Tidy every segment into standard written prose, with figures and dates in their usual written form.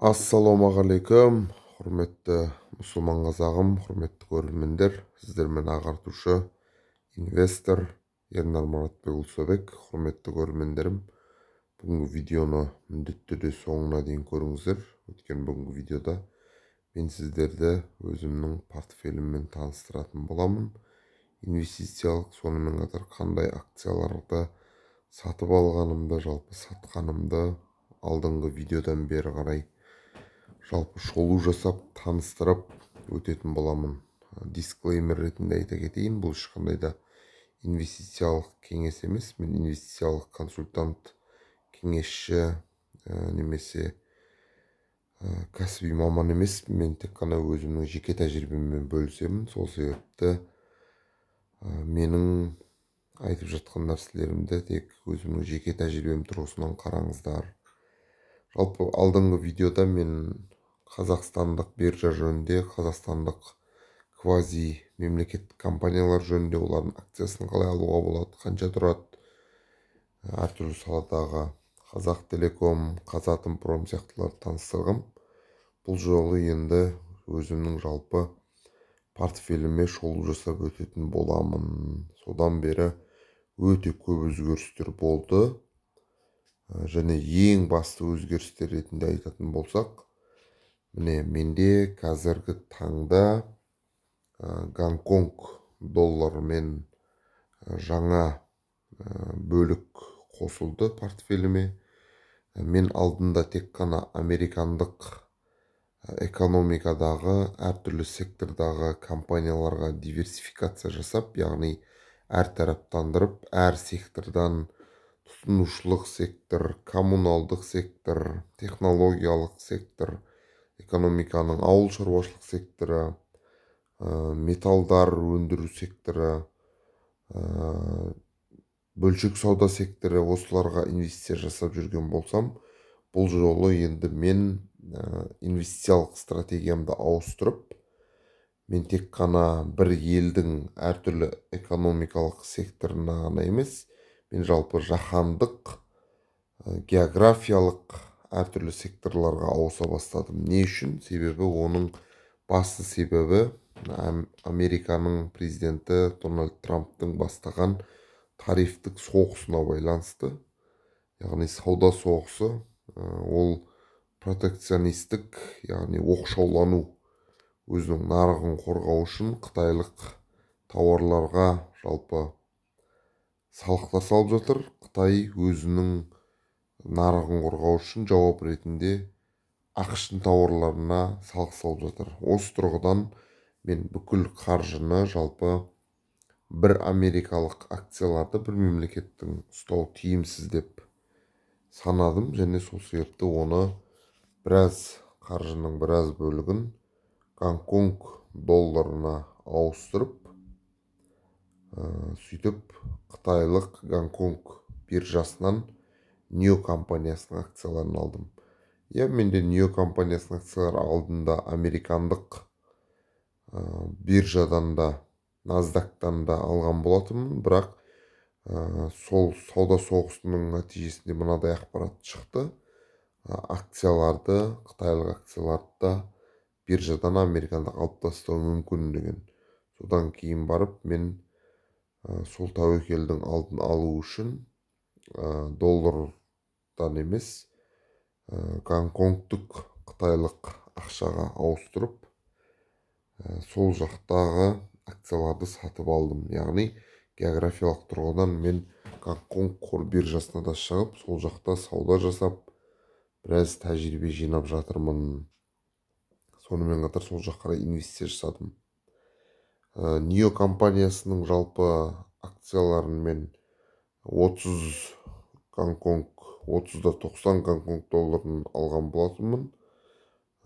Ассалаумағалейкум, құрметті мұсылман қазағым, құрметті көрермендер. Сіздермен ағартушы, инвестор Ернар Маратбекұлы Собек. Құрметті көрермендерім, бүгінгі видеоны міндетті түрде соңына дейін көріңіздер. Өйткені бүгінгі видеода мен сіздерді өзімнің портфеліммен таныстыратын боламын. Инвестициялық, сонымен қатар қандай акцияларды сатып алғанымды, жалпы сатқанымды алдыңғы видеодан бері қарай жалпы шолу жасап, таныстырып өтетін боламын. Дисклеймер ретінде айта кетейін, бұл ешқандай да инвестициялық кеңес емес. Мен инвестициялық консультант, кеңесші немесе кәсіби маман емеспін. Мен тек қана өзімнің жеке тәжірибеммен бөлісемін. Сол себепті менің айтып жатқан нәрселерімді тек өзімнің жеке тәжірибем тұрғысынан қараңыздар. Жалпы алдыңғы видеода мен қазақстандық биржа жөнінде, қазақстандық квази мемлекеттік компаниялар жөнінде, олардың акциясын қалай алуға болады, қанша тұрады, әртүрлі саладағы Қазақтелеком, Қазатомпром сияқтыларды таныстырғам. Бұл жолы енді өзімнің жалпы портфеліме шолу жасап өтетін боламын. Содан бері өте көп өзгерістер болды. Және ең басты өзгерістер ретінде айтатын болсақ, міне, менде қазіргі таңда Гонконг долларымен жаңа бөлік қосылды портфеліме. Мен алдында тек қана американдық экономикадағы әртүрлі сектордағы компанияларға диверсификация жасап, яғни әртараптандырып, әр сектордан тұтынушылық сектор, коммуналдық сектор, технологиялық сектор, экономиканың ауыл шаруашылық секторы, металдар өндіру секторы, бөлшек сауда секторы, осыларға инвестиция жасап жүрген болсам, бұл жолы енді мен инвестициялық стратегиямды ауыстырып, мен тек қана бір елдің әртүрлі экономикалық секторына ғана емес, мен жалпы жаһандық, географиялық әртүрлі секторларға ауыса бастадым. Не үшін? Себебі оның басты себебі Американың президенті Дональд Трамптың бастаған тарифтік соғысына байланысты, яғни сауда соғысы, ол протекционистік, яғни оқшаулану, өзінің нарығын қорғау үшін қытайлық тауарларға жалпы салықтар салып жатыр. Қытай өзінің нарығын қорғау үшін жауап ретінде АҚШ-тың тауарларына салық салып жатыр. Осы тұрғыдан мен бүкіл қаржыны жалпы бір америкалық акцияларды бір мемлекеттің ұстау тиімсіз деп санадым, және сол себепті оны біраз қаржының біраз бөлігін Гонконг долларына ауыстырып, сөйтіп қытайлық Гонконг биржасынан Нио компаниясының акцияларын алдым. Иә, менде Нио компаниясының акциялары алдында американдық биржадан да, Насдақтан да алған болатынмын, бірақ сол сауда соғысының нәтижесінде мынадай ақпарат шықты. Акцияларды, қытайлық акцияларды да биржадан американдық алып тастау мүмкін деген. Содан кейін барып мен сол тәуекелдің алдын алу үшін доллардан емес, гонконгтық қытайлық ақшаға ауыстырып, сол жақтағы акцияларды сатып алдым. Яғни географиялық тұрғыдан мен Гонконг қор биржасына да шығып, сол жақта сауда жасап, біраз тәжірибе жинап жатырмын. Сонымен қатар сол жаққа қарай инвестиция жасадым. Нио компаниясының жалпы акцияларын мен 30 Гонконг, 30,90 Гонконг долларын алған болатынмын.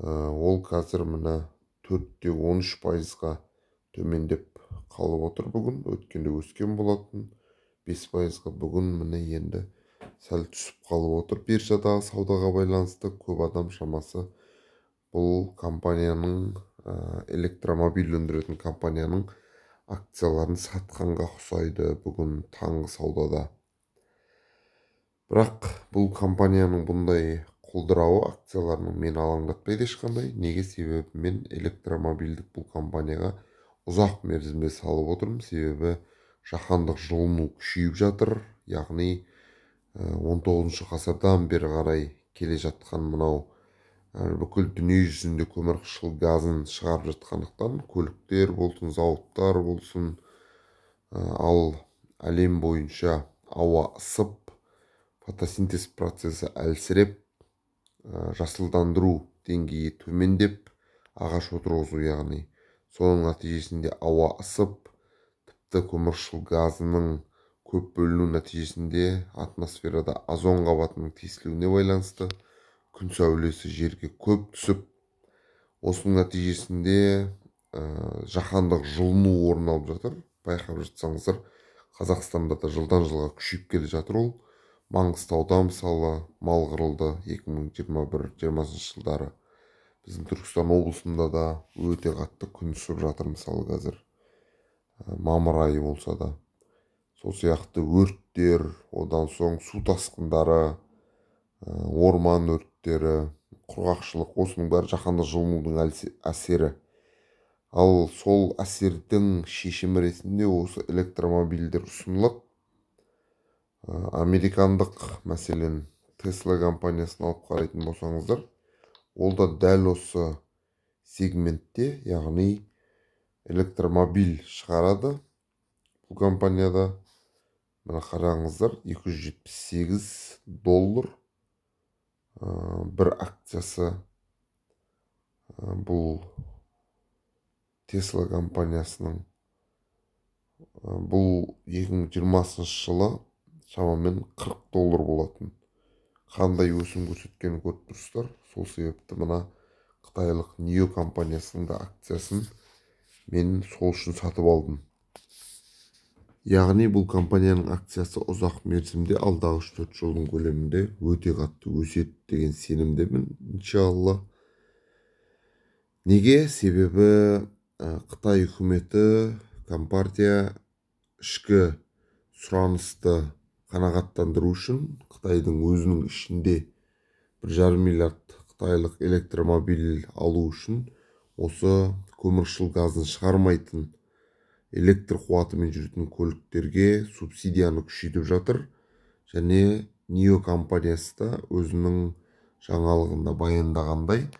Ол қазір міне 4,13%-ға төмендеп қалып отыр бүгін. Өткенде өскен болатын 5%-ға, бүгін міне енді сәл түсіп қалып отыр. Биржадағы саудаға байланысты көп адам шамасы бұл компанияның, электромобиль өндіретін компанияның акцияларын сатқанға ұқсайды бүгін таңғы саудада. Бірақ бұл компанияның бұндай Құлдырауы акцияларының мені алаңдатпайды ешқандай. Неге? Себебі мен электромобильдік бұл компанияға ұзақ мерзімде салып отырмын. Себебі жаһандық жылыну күшейіп жатыр. Яғни 19 ғасырдан бері қарай келе жатқан мынау бүкіл дүние жүзінде көмірқышқыл газын шығарып жатқандықтан, көліктер болсын, зауыттар болсын, ал әлем бойынша ауа ысып, фотосинтез процесі әлсіреп, жасылдандыру деңгейі төмендеп, ағаш отырғызу, яғни соның нәтижесінде ауа ысып, тіпті көмірқышқыл газының көп бөліну нәтижесінде атмосферада озон қабатының тесілуіне байланысты күн сәулесі жерге көп түсіп, осының нәтижесінде жаһандық жылыну орын алып жатыр. Байқап жатсаңыздар, Қазақстанда да жылдан жылға күшейіп келе жатыр ол. Маңғыстауда мысалы мал қырылды 2021-20 жылдары. Біздің Түркістан облысында да өте қатты күн ысып жатыр мысалы қазір. Мамыр айы болса да. Сол сияқты өрттер, одан соң су тасқындары, орман өрттері, құрғақшылық, осының бәрі жаһандық жылынудың әсері. Ал сол әсердің шешімі ретінде осы электромобильдер ұсынылады. Американдық, мәселен, Tesla компаниясын алып қарайтын болсаңыздар, ол да дәл осы сегментте, яғни электромобиль шығарады. Бұл компанияда, мына қараңыздар, 278 доллар бір акциясы. Бұл Tesla компаниясының, бұл 2020 жылы шамамен 40 доллар болатын. Қандай өсім көрсеткенін көріп тұрсыздар. Сол себепті мына қытайлық NIO компаниясының да акциясын мен сол үшін сатып алдым. Яғни бұл компанияның акциясы ұзақ мерзімде, алдағы 3-4 жылдың көлемінде өте қатты өседі деген сенімдемін, иншалла. Неге? Себебі Қытай үкіметі, компартия ішкі сұранысты қанағаттандыру үшін Қытайдың өзінің ішінде 1,5 миллиард қытайлық электромобиль алу үшін осы көмірқышқыл газын шығармайтын электр қуатымен жүретін көліктерге субсидияны күшейтіп жатыр. Және NIO компаниясы да өзінің жаңалығында баяндағандай,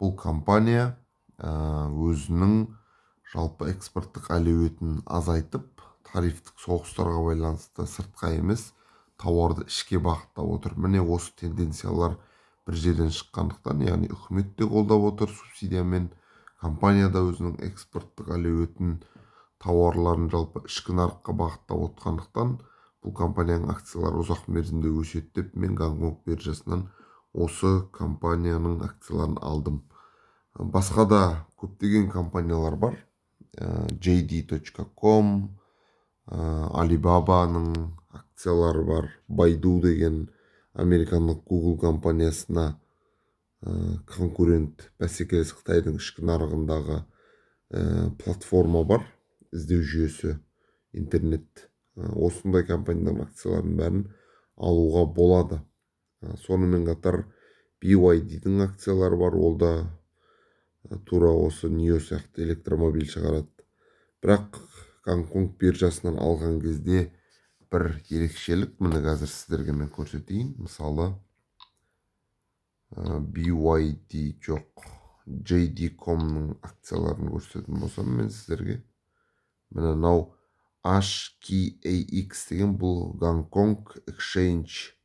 бұл компания өзінің жалпы экспорттық әлеуетін азайтып, тарифтік соғыстарға байланысты сыртқа емес, тауарды ішке бағыттап отыр. Міне осы тенденциялар бір жерден шыққандықтан, яғни үкімет те қолдап отыр субсидиямен, компания да өзінің экспорттық әлеуетін, тауарларын жалпы ішкі нарыққа бағыттап отқандықтан, бұл компанияның акциялары ұзақ мерзімде өседі деп мен Гонконг биржасынан осы компанияның акцияларын алдым. Басқа да көптеген компаниялар бар. JD.com, Alibaba'ның акциялары бар. Baidu деген американдық Google компаниясына конкурент, бәсекелес Қытайдың ішкі нарығындағы платформа бар, іздеу жүйесі, интернет. Осындай компаниялардың акцияларының бәрін алуға болады. Сонымен қатар BYD-дің акциялары бар, ол да тура осы NIO сияқты электромобиль шығарады. Бірақ Гонконг биржасынан алған кезде бір ерекшелік, міне қазір сіздерге мен көрсетейін. Мысалы, BYD жоқ, JD.com-ның акцияларын көрсететін болсам мен сіздерге, міне мынау HKAX деген бұл Гонконг Exchange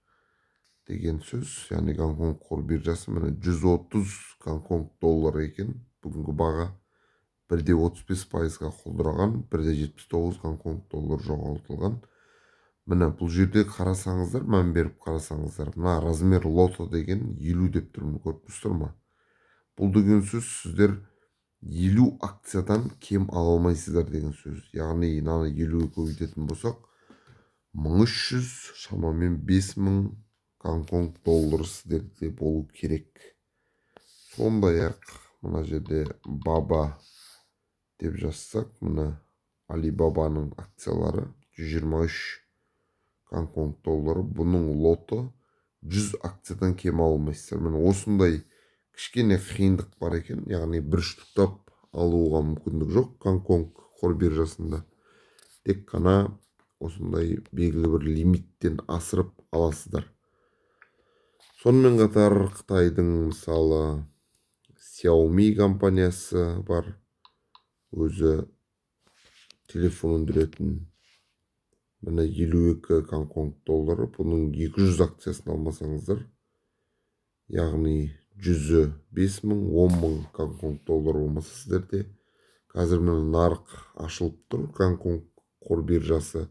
деген сөз, яғни Гонконг қор биржасы. Міне 130 Гонконг доллары екен бүгінгі баға, 1,35%-ға құлдыраған, 1,79 Гонконг доллар жоғалтылған. Міне бұл жерде қарасаңыздар, мән беріп қарасаңыздар, мына размер лота деген 50 деп тұр, көріп тұрсыздар ма? Бұл деген сөз, сіздер 50 акциядан кем ала алмайсыздар деген сөз. Яғни мынаны 50-ге көбейтетін болсақ, 1300, шамамен 5000 Гонконг доллары сіздерде болу керек. Сондай-ақ мына жерде Баба деп жазсақ, мына Алибабаның акциялары 123 Гонконг доллары, бұның лоты 100 акциядан кем ала алмайсыздар. Міне осындай кішкене қиындық бар екен, яғни бір штуктап алуға мүмкіндік жоқ Гонконг қор биржасында. Тек қана осындай белгілі бір лимиттен асырып аласыздар. Сонымен қатар Қытайдың мысалы Xiaomi компаниясы бар, өзі телефон өндіретін. Міне 52 Гонконг доллары, бұның 200 акциясын алмасаңыздар, яғни 100-і 5000, 10000 Гонконг доллары болмаса сіздерде. Қазір міне нарық ашылып тұр, Гонконг қор биржасы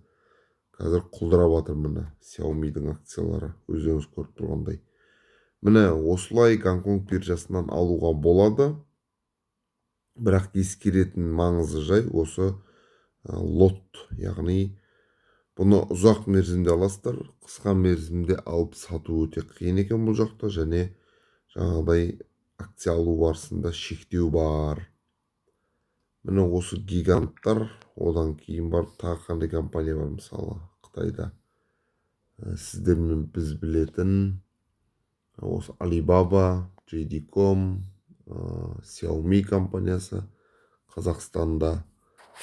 қазір құлдырап жатыр. Міне Xiaomi'дің акциялары өздеріңіз көріп тұрғандай. Міне осылай Гонконг биржасынан алуға болады. Бірақ ескеретін маңызды жай осы лот, яғни бұны ұзақ мерзімде аласыздар, қысқа мерзімде алып сату өте қиын екен бұл жақта, және жаңағыдай акция алу барысында шектеу бар. Міне осы гиганттар, одан кейін барып тағы қандай компания бар мысалы Қытайда. Сіздермен біз білетін осы Alibaba, JD.com, Xiaomi компаниясы Қазақстанда,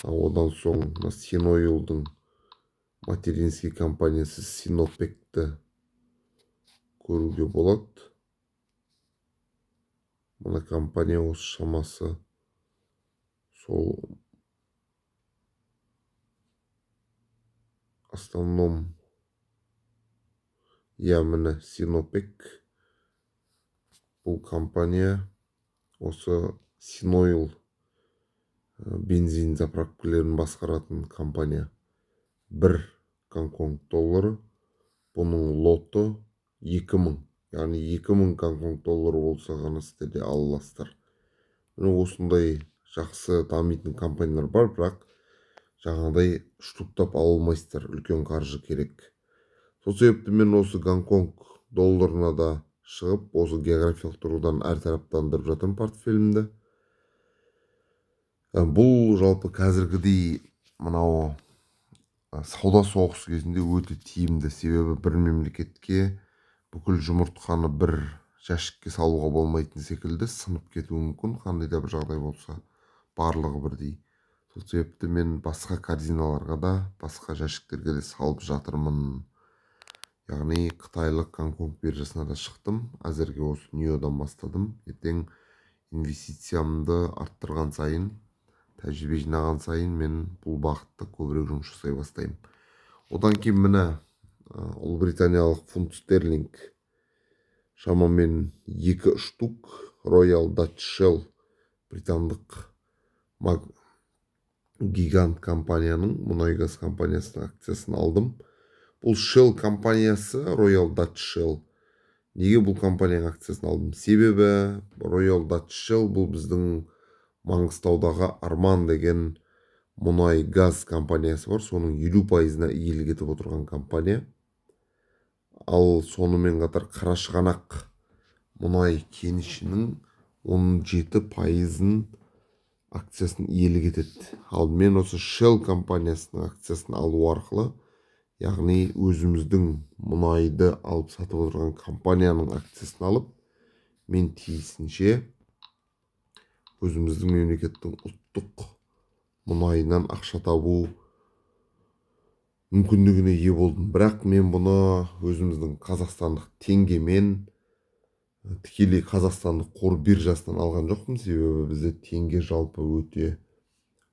одан соң Sinoil'дың материнский компаниясы Sinopec'ті көруге болады. Мына компания осы шамасы сол основном, я міне Sinopec, бұл компания осы Sinoil бензин заправкалерін басқаратын компания. 1 Гонконг доллары, бұның лоты 2000, яғни 2000 Гонконг доллары болса ғана сіздерде ала аласыздар. Міне осындай жақсы дамитын компаниялар бар, бірақ жаңағыдай штуктап ала алмайсыздар, үлкен қаржы керек. Сол себепті мен осы Гонконг долларына да шығып, осы географиялық тұрғыдан әртараптандырып жатырмын портфелімді. Бұл жалпы қазіргідей мынау сауда соғысы кезінде өте тиімді, себебі бір мемлекетке бүкіл жұмыртқаны бір жәшікке салуға болмайтын секілді сынып кетуі мүмкін, қандай да бір жағдай болса, барлығы бірдей. Сол себепті мен басқа корзиналарға да, басқа жәшіктерге де салып жатырмын. Яғни қытайлық Гонконг биржасына да шықтым. Әзірге осы Ниодан бастадым. Ертең инвестициямды арттырған сайын, тәжірибе жинаған сайын мен бұл бағытта көбірек жұмыс жасай бастаймын. Одан кейін міне ұлыбританиялық фунт стерлинг шамамен 2 штук Royal Dutch Shell британдық гигант компанияның мұнай газ компаниясының акциясын алдым. Бұл Shell компаниясы, Royal Dutch Shell. Неге бұл компанияның акциясын алдым? Себебі Royal Dutch Shell бұл біздің Маңғыстаудағы Арман деген мұнай газ компаниясы бар, соның 50%-на иелік етіп отырған компания. Ал сонымен қатар Қарашығанақ мұнай кенішінің 17%-ын акциясын иелік етеді. Ал мен осы Shell компаниясының акциясын алу арқылы, яғни өзіміздің мұнайды алып сатып отырған компанияның акциясын алып, мен тиісінше өзіміздің мемлекеттің ұлттық мұнайынан ақша табу мүмкіндігіне ие болдым. Бірақ мен бұны өзіміздің қазақстандық теңгемен тікелей қазақстандық қор биржасынан алған жоқпын, себебі бізде теңге жалпы өте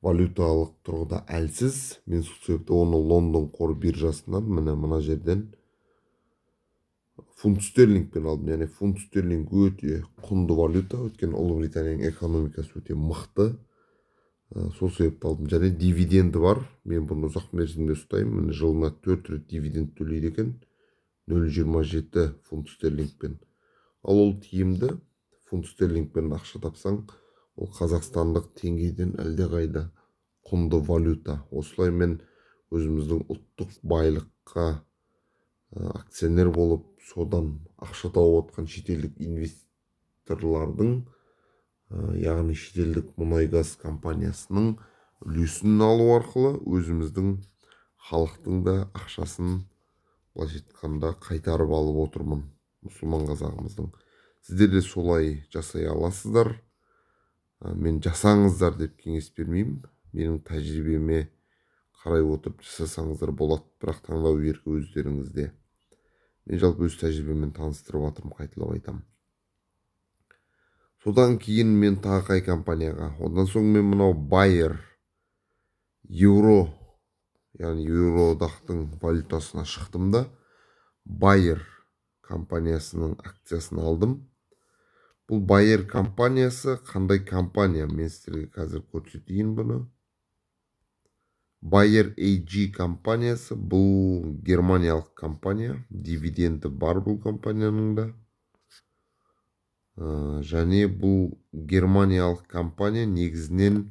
валюталық тұрғыда әлсіз. Мен сол себепті оны Лондон қор биржасынан міне мына жерден фунт стерлингпен алдым. Яғни фунт стерлинг өте құнды валюта, өйткені Ұлыбританияның экономикасы өте мықты. Сол себепті алдым. Және дивиденді бар. Мен бұны ұзақ мерзімде ұстаймын. Міне жылына 4 рет дивиденд төлейді екен. 0,27 фунт стерлингпен. Ал ол тиімді. Фунт стерлингпен ақша тапсаң, ол қазақстандық теңгеден әлдеқайда құнды валюта. Осылай мен өзіміздің ұлттық байлыққа акционер болып, содан ақша тауып отқан шетелдік инвесторлардың, яғни шетелдік мұнай-газ компаниясының үлесін алу арқылы өзіміздің халықтың да ақшасын былайша айтқанда қайтарып алып отырмын. мұсылман қазағымыздың. Сіздер де солай жасай аласыздар. Мен жасаңыздар деп кеңес бермеймін. Менің тәжірибеме қарай отырып жасасаңыздар болады, бірақ таңдау еркі өздеріңізде. Мен жалпы өз тәжірибеммен таныстырып жатырмын, қайталап айтамын. Содан кейін мен тағы қай компанияға? Одан соң мен мынау Bayer евро, яғни еуроодақтың валютасына шықтым да, Bayer компаниясының акциясын алдым. Бұл Bayer компаниясы қандай компания? Мен сіздерге қазір көрсетейін бұны. Bayer AG компаниясы бұл германиялық компания, дивиденді бар бұл компанияның да. Және бұл германиялық компания негізінен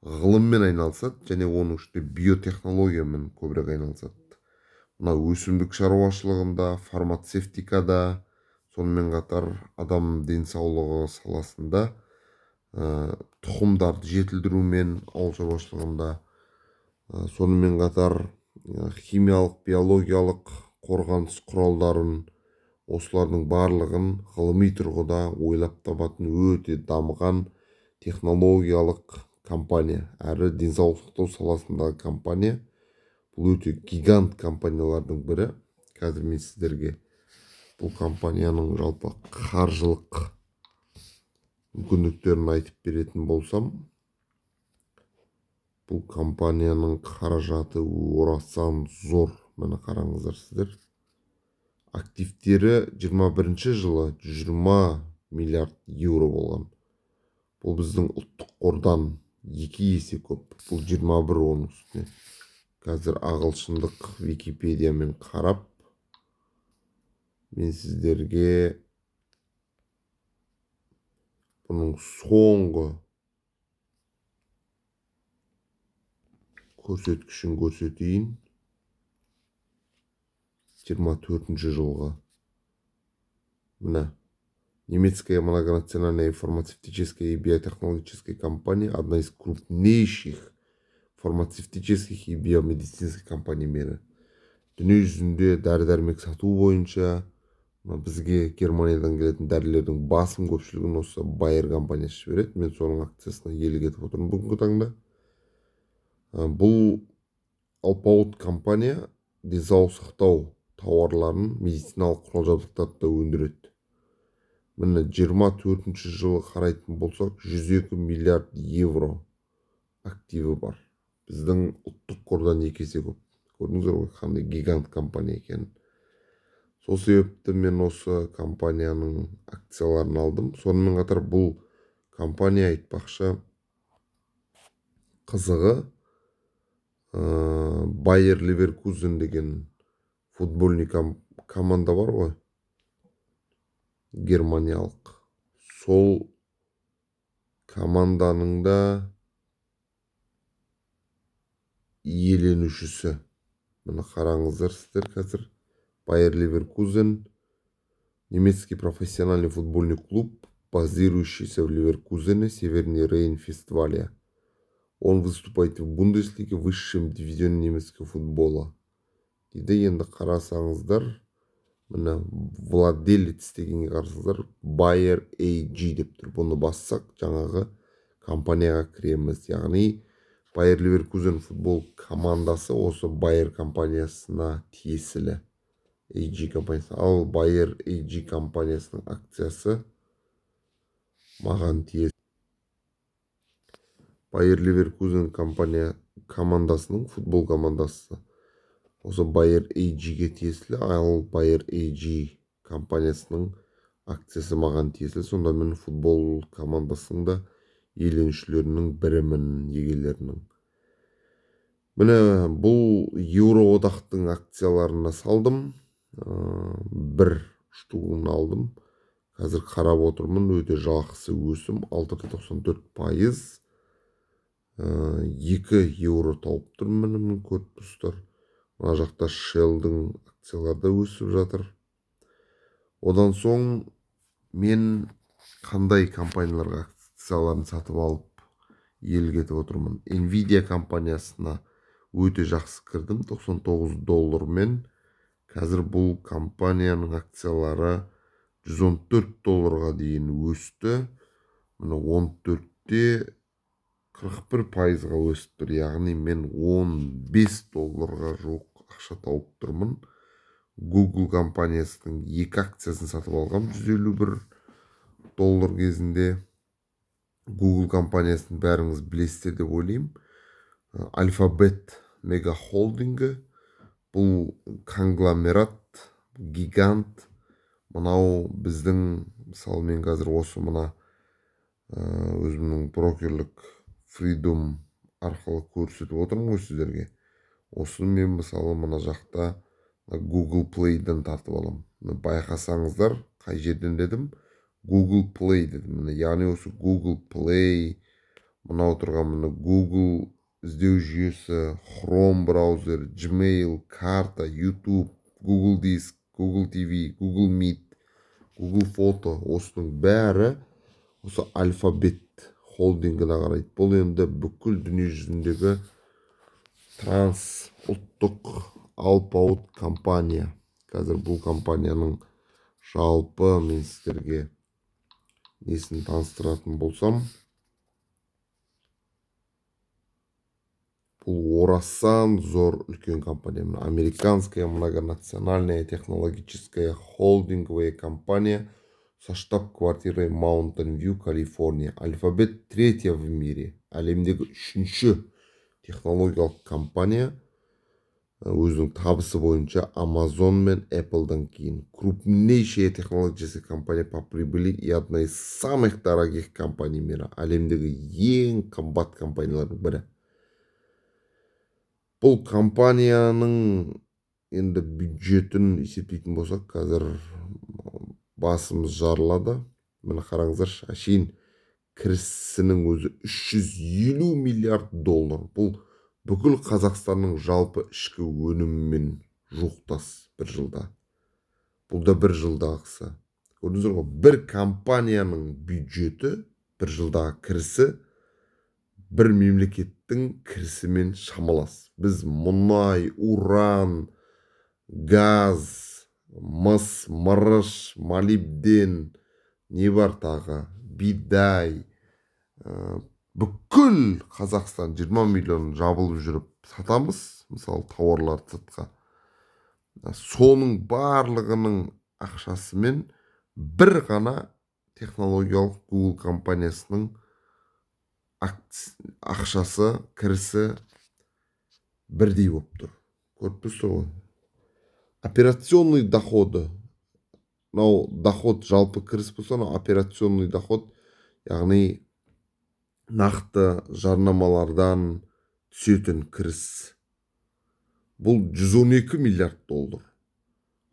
ғылыммен айналысады және оның ішінде биотехнологиямен көбірек айналысады. Мына өсімдік шаруашылығында, фармацевтикада, сонымен қатар адам денсаулығы саласында, тұқымдарды жетілдірумен, ауыл шаруашылығында, сонымен қатар химиялық, биологиялық қорғаныс құралдарын, осылардың барлығын ғылыми тұрғыда ойлап табатын өте дамыған технологиялық компания, әрі денсаулық сақтау саласындағы компания. Бұл өте гигант компаниялардың бірі. Қазір мен сіздерге бұл компанияның жалпы қаржылық мүмкіндіктерін айтып беретін болсам, бұл компанияның қаражаты орасан зор. Міне қараңыздар сіздер. Активтері 21 жылы 120 миллиард евро болған. Бұл біздің ұлттық қордан 2 есе көп. Бұл 21 оның үстіне. Қазір ағылшындық Википедиямен қарап, мен сіздерге бұның соңғы көрсеткішін көрсетейін. 24 жылғы. Міне, немецкая многонациональная фармацевтическая и биотехнологическая компания, одна из крупнейших фармацевтических и биомедицинских компаний мира. Дүние жүзінде дәрі-дәрмек сату бойынша бізге Германиядан келетін дәрілердің басым көпшілігін осы Bayer компаниясы жібереді. Мен соның акциясына иелік етіп отырмын бүгінгі таңда. Бұл алпауыт компания денсаулық сақтау тауарларын, медициналық құрал-жабдықтарды да өндіреді. Міне 24 жылы қарайтын болсақ, 102 миллиард евро активі бар. Біздің ұлттық қордан 2 есе көп. Көрдіңіздер ғой, қандай гигант компания екенін. Сол себепті мен осы компанияның акцияларын алдым. Сонымен қатар бұл компания, айтпақшы, қызығы, Bayer Leverkusen деген футбольный команда бар ғой, германиялық. Сол команданың да иеленушісі. Міне қараңыздар сіздер қазір. Bayer Leverkusen, немецкий профессиональный футбольный клуб, базирующийся в Леверкузене, Северный Рейн-Вестфалия. Он выступает в Бундеслиге, высшем дивизионе немецкого футбола. Дейді. Енді қарасаңыздар, міне владелец дегенге қарасаңыздар, Bayer AG деп тұр. Бұны бассақ, жаңағы компанияға кіреміз. Яғни Bayer Leverkusen футбол командасы осы Bayer компаниясына тиесілі. AG компаниясы. Ал Bayer AG компаниясының акциясы маған тиесілі. Bayer Leverkusen компания командасының футбол командасы осы Bayer AG-ге тиесілі, ал Bayer AG компаниясының акциясы маған тиесілі. Сонда мен футбол командасының да иеленушілерінің бірімін, иегерлерінің. Міне бұл Еуроодақтың акцияларына салдым. Бір штугын алдым. Қазір қарап отырмын, өте жақсы өсім, 6,94%. 2 евро тауып тұрмын, міне көріп тұрсыздар. Мына жақта Shell'дің акциялары да өсіп жатыр. Одан соң мен қандай компанияларға акцияларын сатып алып иелік етіп отырмын. Nvidia компаниясына өте жақсы кірдім, 99 доллармен. Қазір бұл компанияның акциялары 114 долларға дейін өсті. Міне 14-те 41%-ға өсіп тұр. Яғни мен 15 долларға жуық ақша тауып тұрмын. Google компаниясының 2 акциясын сатып алғам 151 доллар кезінде. Google компаниясын бәріңіз білесіздер деп ойлаймын. Alphabet мега холдингі, бұл конгломерат, гигант. Мынау біздің, мысалы мен қазір осы мына өзімнің брокерлік Freedom арқылы көрсетіп отырмын ғой сіздерге. Осыны мен мысалы мына жақта Google Play'ден тартып аламын. Байқасаңыздар, қай жерден дедім? Google Play дедім. Міне, яғни осы Google Play, мынау тұрған міне Google іздеу жүйесі, Chrome браузер, Gmail, карта, YouTube, Google Диск, Google TV, Google Meet, Google Фото, осының бәрі осы Alphabet холдингіне қарайды. Бұл енді бүкіл дүние жүзіндегі транс ұлттық алпауыт компания. Қазір бұл компанияның жалпы мен сіздерге несін таныстыратын болсам, бұл орасан зор үлкен компания. Американская многонациональная технологическая холдинговая компания со штаб-квартирой Mountain View, Калифорния. Alphabet третья в мире. Әлемдегі үшінші технологиялық компания. Өзінің табысы бойынша Amazon мен Apple'дан кейін. Крупнейшая технологическая компания по прибыли и одна из самых дорогих компаний мира. Әлемдегі ең қымбат компаниялардың бірі. Бұл компанияның енді бюджетін есептейтін болсақ, қазір басымыз жарылады. Міне қараңыздаршы, әшейін кірісінің өзі 350 миллиард доллар. Бұл бүкіл Қазақстанның жалпы ішкі өнімімен жуықтас бір жылда. Бұл да бір жылдағысы. Көрдіңіздер ғой, бір компанияның бюджеті, бір жылдағы кірісі бір мемлекеттің кірісімен шамалас. Біз мұнай, уран, газ, мыс, мырыш, молибден, не бар тағы, бидай, бүкіл Қазақстан 20 миллион жабылып жүріп сатамыз, мысалы тауарларды сыртқа. Соның барлығының ақшасымен бір ғана технологиялық Google компаниясының ақшасы, кірісі бірдей болып тұр. Көріп тұрсыз ғой. Операционный доходы. Мынау доход жалпы кіріс болса, мынау операционный доход, яғни нақты жарнамалардан түсетін кіріс. Бұл 112 миллиард доллар.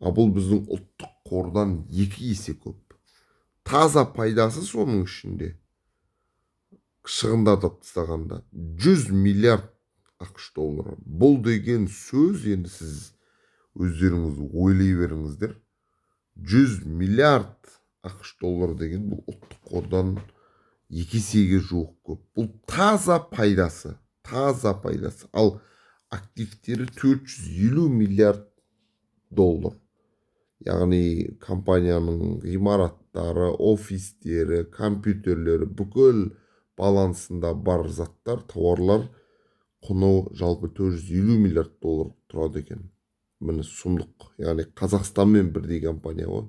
А бұл біздің ұлттық қордан 2 есе көп. Таза пайдасы соның ішінде шығындарды тастағанда 100 миллиард ақш доллары. Бұл деген сөз, енді сіз өздеріңіз ойлай беріңіздер. 100 миллиард ақш доллар деген бұл ұлттық қордан 2 есеге жуық көп. Бұл таза пайдасы, таза пайдасы. Ал активтері 450 миллиард доллар. Яғни компанияның ғимараттары, офистері, компьютерлері, бүкіл балансында бар заттар, тауарлар құны жалпы 450 миллиард доллар тұрады екен. Міне сұмдық. Яғни Қазақстанмен бірдей компания ғой.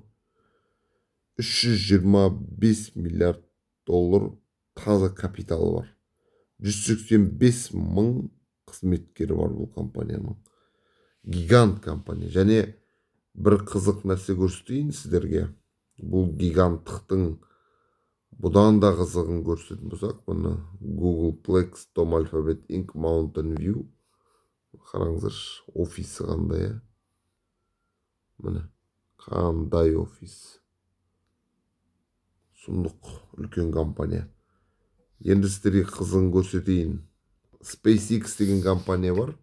325 миллиард доллар таза капиталы бар. 185 мың қызметкері бар бұл компанияның. Гигант компания. Және бір қызық нәрсе көрсетейін сіздерге. Бұл гиганттықтың бұдан да қызығын көрсететін болсақ, бұны Googleplex, Tom Alphabet Inc, Mountain View. Қараңыздаршы, офисі қандай, ә? Міне, қандай офис. Сұмдық, үлкен компания. Енді сіздерге қызығын көрсетейін. SpaceX деген компания бар.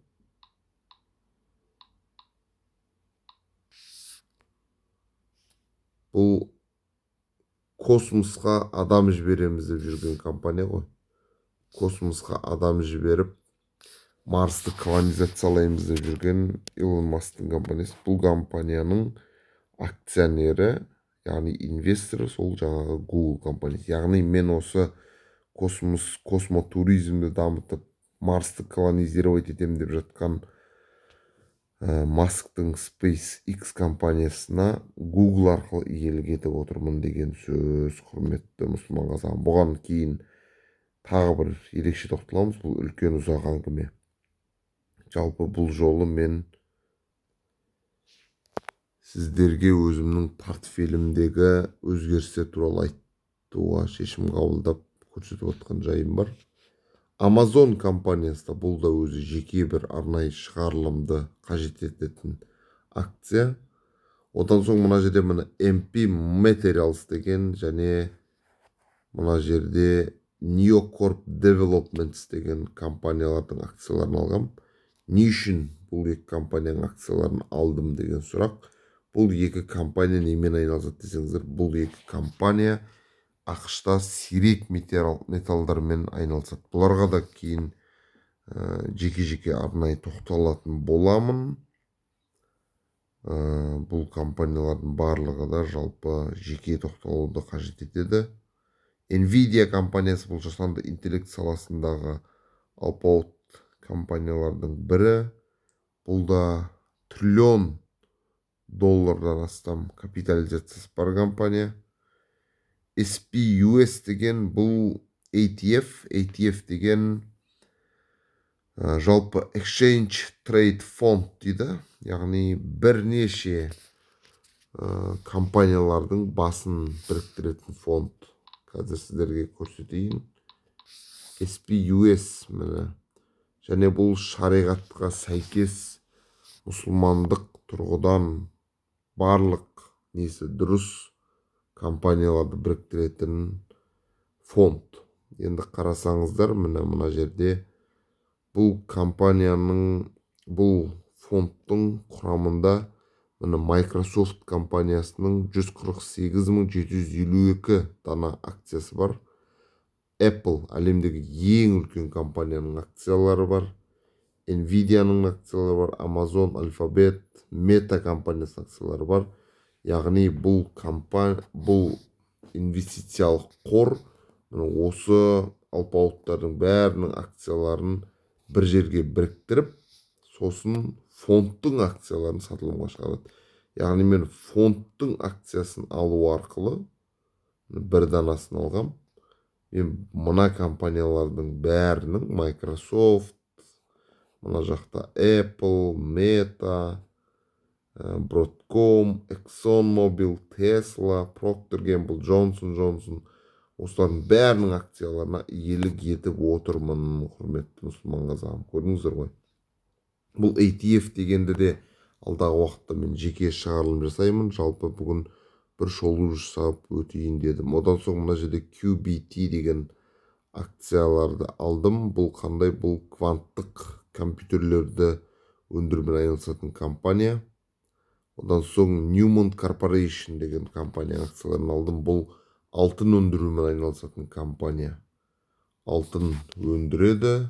Бұл космосқа адам жібереміз деп жүрген компания ғой. Космосқа адам жіберіп, Марсты колонизациялаймыз деп жүрген Илон Масктың компаниясы. Бұл компанияның акционері, Яғни инвестор сол жаңағы Google компаниясы. Яғни мен осы космос, космотуризмді дамытып, Марсты колонизировать етемін деп жатқан Масктың SpaceX компаниясына Google арқылы иелік етіп отырмын деген сөз, құрметті мұсылман қазағым. Бұған кейін тағы бір ерекше тоқталамыз, бұл үлкен, ұзақ әңгіме. Жалпы, бұл жолы мен сіздерге өзімнің портфелімдегі өзгерістер туралы айтуға шешім қабылдап, көрсетіп отқан жайым бар. Amazon компаниясы да, бұл да өзі жеке бір арнайы шығарылымды қажет ететін акция. Одан соң мына жерде, міне, MP Materials деген және мына жерде Neocorp Developments деген компаниялардың акцияларын алғам. Не үшін бұл екі компанияның акцияларын алдым деген сұрақ. Бұл екі компания немен айналысады десеңіздер, бұл екі компания АҚШ-та сирек металдармен айналысады. Бұларға да кейін жеке-жеке арнайы тоқталатын боламын. Бұл компаниялардың барлығы да жалпы жеке тоқталуды қажет етеді. Nvidia компаниясы, бұл жасанды интеллект саласындағы алпауыт компаниялардың бірі. Бұл да триллион доллардан астам капитализациясы бар компания. SPUS деген бұл ETF. ETF деген жалпы Exchange Trade Fund дейді, яғни бірнеше компаниялардың басын біріктіретін фонд. Қазір сіздерге көрсетейін. SPUS, міне. Және бұл шариғатқа сәйкес, мұсылмандық тұрғыдан барлық несі дұрыс компанияларды біріктіретін фонд. Енді қарасаңыздар, міне, мына жерде бұл компанияның, бұл фондтың құрамында, міне, Microsoft компаниясының 148 752 дана акциясы бар, Apple, әлемдегі ең үлкен компанияның акциялары бар, Nvidiaның акциялары бар, Amazon, Alphabet, Meta компаниясының акциялары бар. Яғни бұл компания, бұл инвестициялық қор, міне, осы алпауыттардың бәрінің акцияларын бір жерге біріктіріп, сосын фондтың акцияларын сатылымға шығарады. Яғни мен фондтың акциясын алу арқылы, бір данасын алғам, мен мына компаниялардың бәрінің, Microsoft, мына жақта Apple, Meta, Broadcom, ExxonMobil, Tesla, Procter Gamble, Johnson Johnson, осылардың бәрінің акцияларына иелік етіп отырмын, құрметті мұсылман қазағым. Көрдіңіздер ғой. Бұл ETF дегенді де алдағы уақытта мен жеке шығарылым жасаймын. Жалпы, бүгін бір шолу жасап өтейін дедім. Одан соң мына жерде QBT деген акцияларды алдым. Бұл қандай? Бұл кванттық компьютерлерді өндірумен айналысатын компания. Одан соң Newmont Corporation деген компания акцияларын алдым. Бұл алтын өндірумен айналысатын компания. Алтын өндіреді,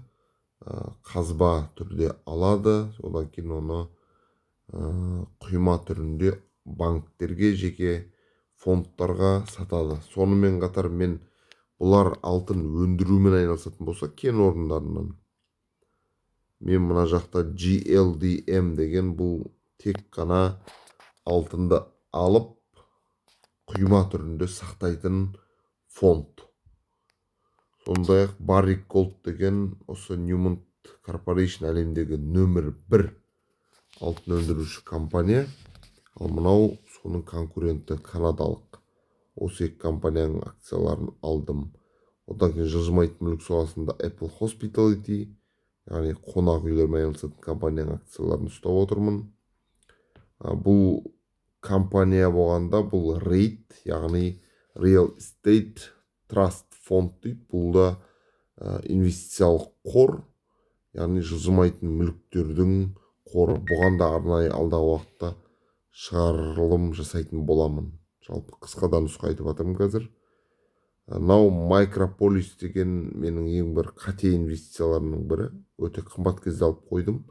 қазба түрде алады, одан кейін оны құйма түрінде банктерге, жеке фондтарға сатады. Сонымен қатар мен бұлар алтын өндірумен айналысатын болса кен орындарынан, мен мына жақта GLDM деген, бұл тек қана алтынды алып, құйма түрінде сақтайтын фонд. Сондай ақ Barrick Gold деген, осы Newmont Corporation әлемдегі нөмір бір алтын өндіруші компания, ал мынау соның конкуренті, канадалық. Осы екі компанияның акцияларын алдым. Одан кейін жылжымайтын мүлік саласында Apple Hospitality, яғни қонақ үйлермен айналысатын компанияның акцияларын ұстап отырмын. Бұл компания болғанда, бұл REIT, яғни Real Estate Trust фонд дейді. Бұл да инвестициялық қор, яғни жылжымайтын мүліктердің қоры. Бұған да арнайы алдағы уақытта шығарылым жасайтын боламын. Жалпы, қысқадан нұсқа айтып жатырмын қазір. Мынау Micropolis деген менің ең бір қате инвестицияларымның бірі. Өте қымбат кезде алып қойдым,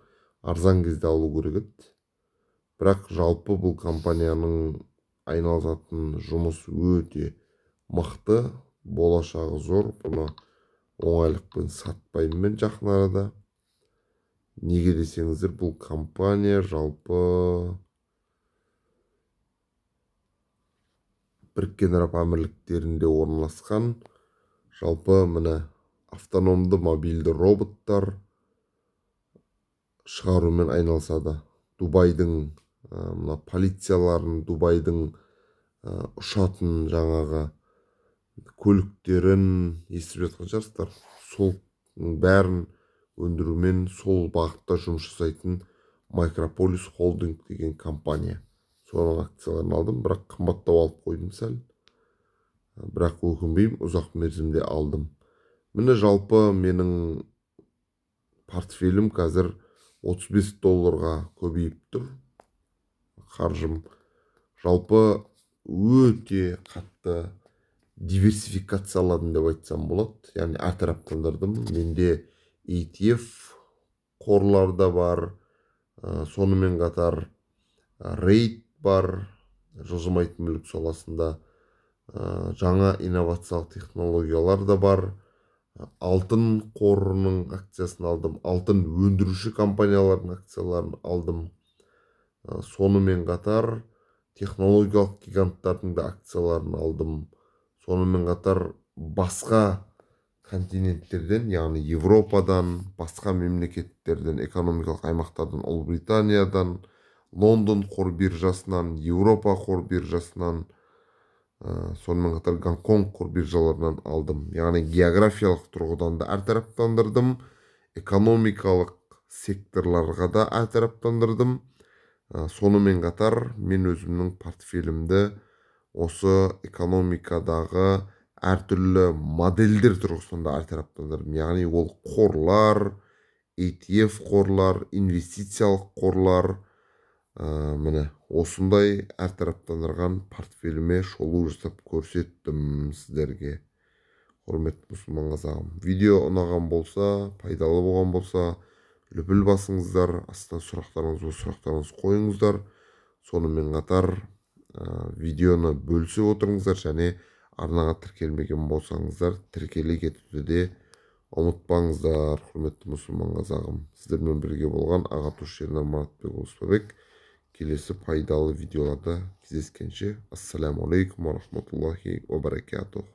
арзан кезде алу керек еді. Бірақ жалпы бұл компанияның айналысатын жұмыс өте мықты, болашағы зор. Бұны оңайлықпен сатпаймын мен жақын арада. Неге десеңіздер, бұл компания жалпы Біріккен Араб Әмірліктерінде орналасқан. Жалпы міне автономды мобильді роботтар шығарумен айналысады. Дубайдың мына полицияларын, Дубайдың ұшатын жаңағы көліктерін естіп жатқан шығарсыздар. Сол бәрін өндірумен, сол бағытта жұмыс жасайтын Micropolis Holding деген компания. Соның акцияларын алдым, бірақ қымбаттау алып қойдым сәл. Бірақ өкінбеймін, ұзақ мерзімде алдым. Міне жалпы менің портфелім қазір 35 долларға көбейіп тұр. Қаржым жалпы өте қатты диверсификацияладым деп айтсам болады. Яғни әртараптандырдым. Менде ETF қорлар да бар, сонымен қатар рейд бар, жылжымайтын мүлік саласында жаңа инновациялық технологиялар да бар. Алтын қорының акциясын алдым, алтын өндіруші компаниялардың акцияларын алдым. Сонымен қатар технологиялық гиганттардың да акцияларын алдым. Сонымен қатар басқа континенттерден, яғни Европадан, басқа мемлекеттерден, экономикалық аймақтардан, Ұлыбританиядан, Лондон қор биржасынан, Еуропа қор биржасынан, сонымен қатар Гонконг қор биржаларынан алдым. Яғни географиялық тұрғыдан да әртараптандырдым, экономикалық секторларға да әртараптандырдым. Сонымен қатар мен өзімнің портфелімді осы экономикадағы әртүрлі модельдер тұрғысынан да әртараптандырдым. Яғни ол қорлар, ETF қорлар, инвестициялық қорлар, міне осындай әртараптандырған портфеліме шолу жасап көрсеттім сіздерге. Құрметті мұсылман қазағым, видео ұнаған болса, пайдалы болған болса, лүпіл басыңыздар, астына сұрақтарыңыз болса, сұрақтарыңызды қойыңыздар. Сонымен қатар видеоны бөлісе отырыңыздар және арнаға тіркелмеген болсаңыздар, тіркеле кетуді де ұмытпаңыздар. Құрметті мұсылман қазағым, сіздермен бірге болған ағартушы Ернар Маратбек Оспабек. Келесі пайдалы видеоларда кездескенше, ассаламу алейкум ва рахматуллахи ва баракатух.